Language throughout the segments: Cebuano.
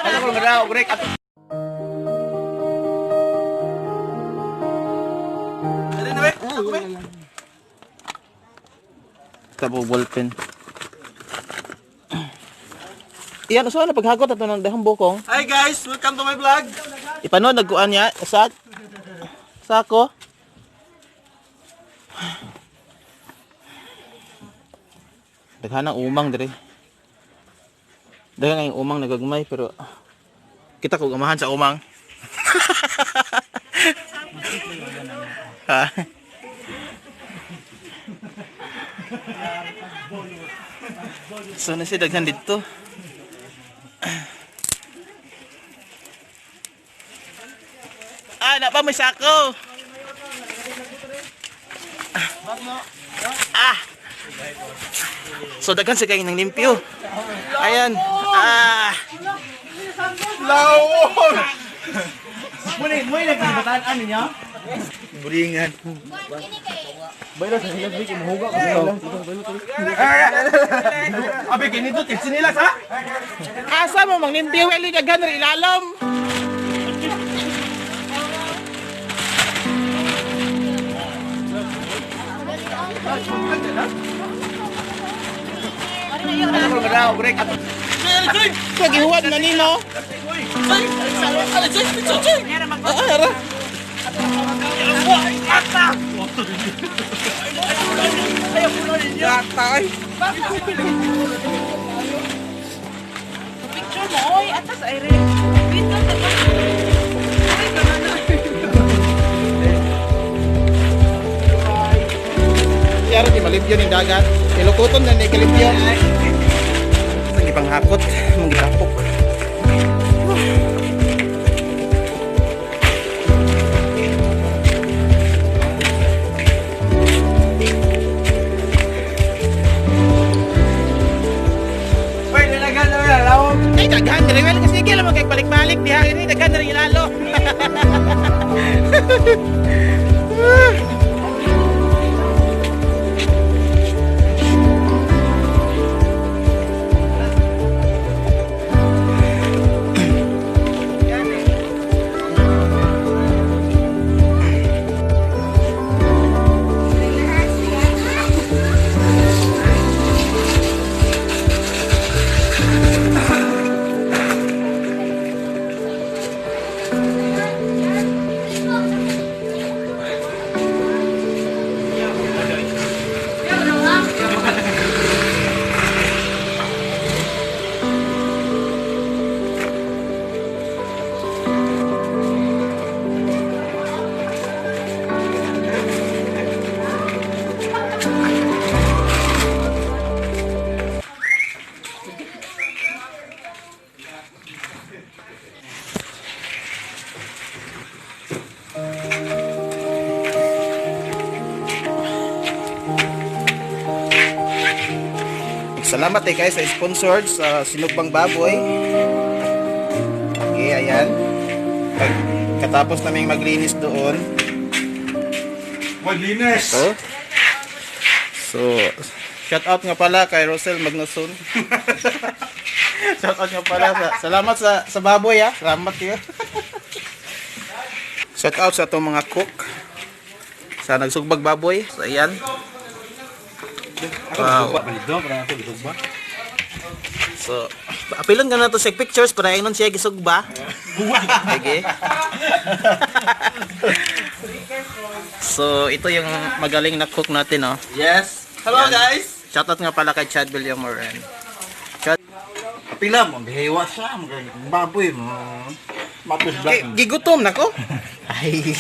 Ano ko nga break at. Dali na be. Ako be. Tabo ballpen. Iyan usa na paghagot ato ng dahong bukong. Hi guys, welcome to my vlog. Ipano nagkuan niya sa sako. Daghan ang umang dire. Daghan ang umang nagagmay pero kita ko gamahan sa umang. Ha? So na siya daghan dito. Ah, napa may sako. Ah. So daghan sa kay ng limpyo. Ayan. Ah. Lawon. Muna, muna nagbataan ano niya? Buringan. Abi kinito tips nila sa. Asa mo mang limpyo wali daghan ri ilalom. Ano ko nga break at. Kagihuwad na nino. Ah, ara. Yatay. Picture mo, oy, atas ay re. Dito sa Ay, ganun. Yara di malimpyo ning dagat. Ilokoton na ni kalimpyo. Ang ipanghakot, mong gitapok. Uy, nalagan na lawon. Ay, daghan diri well kasi sige lang kay balik-balik diha ini daghan diri ilalo. Salamat eh kayo sa sponsored sa Sinugbang Baboy. Okay, ayan. Pag katapos naming maglinis doon. Maglinis. So, so shout out nga pala kay Rosel Magnuson. Shout out nga pala sa, salamat sa baboy ah. Salamat kayo. Shout out sa atong mga cook sa nagsugbag baboy. So ayan. Wow. So, apilon ka na to sa pictures para ingnon siya gisugba. Sige. So, ito yung magaling na cook natin, oh. Yes. Hello Yan. guys. Shoutout nga pala kay Chad Villamoran. Chad, Pila mo, bihiwa siya, mga baboy mo. Matos Gi- gigutom na ko. Ay.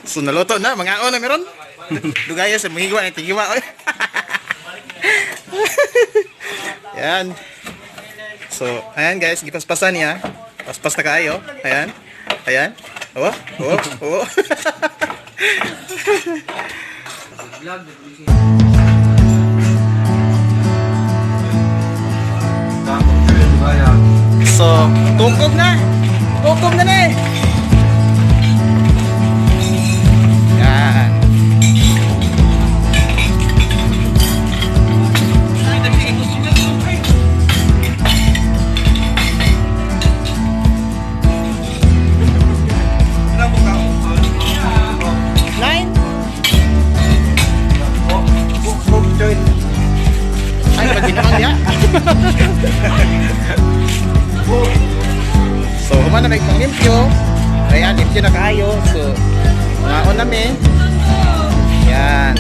So naluto na, mga na meron. Dugaya sa mga ni tigiwa oy. Yan. So, ayan guys, gipaspasan niya. Paspas na kayo. Ayan. Ayan. Oh, oh, oh. So, tungkog na. Hukom na na eh. Yan. Nine. Ay, pag niya. So, human na may panglimpyo. Ayan, limpyo na kayo. So, mga na mi. Yan.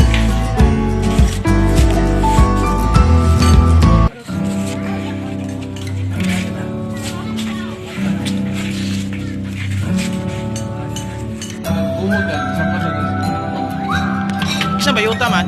Isa ba yuta man?